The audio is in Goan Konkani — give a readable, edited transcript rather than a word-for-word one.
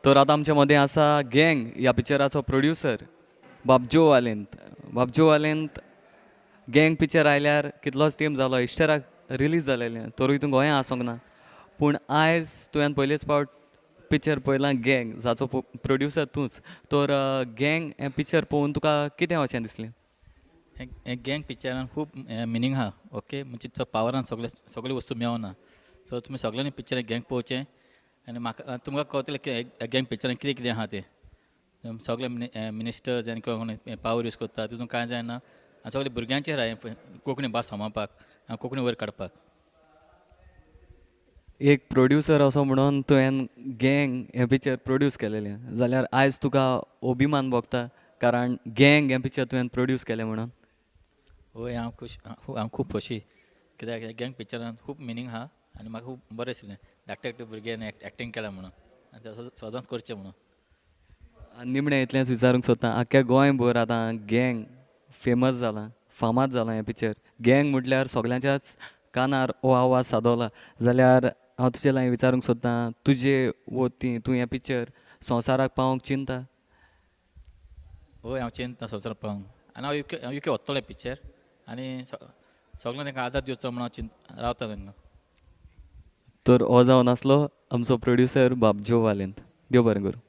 तर आतां आमचे मदें आसा गँग ह्या पिक्चराचो प्रोड्युसर बाब ज्यो वालेंत. बाब ज्यो वालेंत, गँग पिक्चर आयल्यार कितलोच तेंप जालो, इश्टराक रिलीज जालेलें, तरूय तूं गोंया आसोंक ना. पूण आयज तुवें पयलेच फावट पिक्चर पळयलां गँग, जाचो प्रोड्युसर तूंच. तर गँग हें पिक्चर पळोवन तुका कितें अशें दिसलें? हें गँग पिक्चरान खूब मिनींग आहा. ओके, म्हणजे तो पावरान सगळे सगळे वस्तू मेवना. सो तुमी सगळ्यांनी पिक्चर गँग पळोवचें आनी म्हाका तुमकां कळतलें की गँग पिक्चरान कितें कितें आहा तें. सगळे मिनिस्टर्स आनी कोण पावर यूज करता तितून कांय जायना. आनी सगळे भुरग्यांचेर आहा कोंकणी भास सांबाळपाक आनी कोंकणी वयर काडपाक. एक प्रोड्युसर असो म्हणून तुवें गँग हें पिक्चर प्रोड्यूस केलेलें जाल्यार आयज तुका अभिमान भोगता, कारण गँग हें पिक्चर तुवें प्रोड्यूस केलें म्हणून? हय, हांव खूश, हांव खूब खोशी, कित्याक गँग पिक्चरान खूब मिनींग आहा आनी म्हाका खूब बरें दिसलें धाकटे धाकटे भुरग्यांनी एक्टींग केलां म्हणून आनी सदांच करचें म्हणून. निमणें इतलेंच विचारूंक सोदता, आख्ख्या गोंयभर आतां गँग फेमस जालां, फामाद जालां हें पिक्चर. गँग म्हटल्यार सगल्यांच्याच कानार हो आवाज सादवला. जाल्यार हांव तुजे लागीं विचारूंक सोदतां, तुजे वतीन तूं हें पिक्चर संवसाराक पावोवंक चिंता? हय, हांव चिंता संवसाराक पावोवंक आनी हांव युके युके वतलो पिक्चर आनी सगळ्यांक तांकां आदार दिवचो म्हणून हांव चिंत रावता तांकां. तर हो जावन आसलो आमचो प्रोड्युसर बाब ज्यो वालेंत. देव बरें करूं.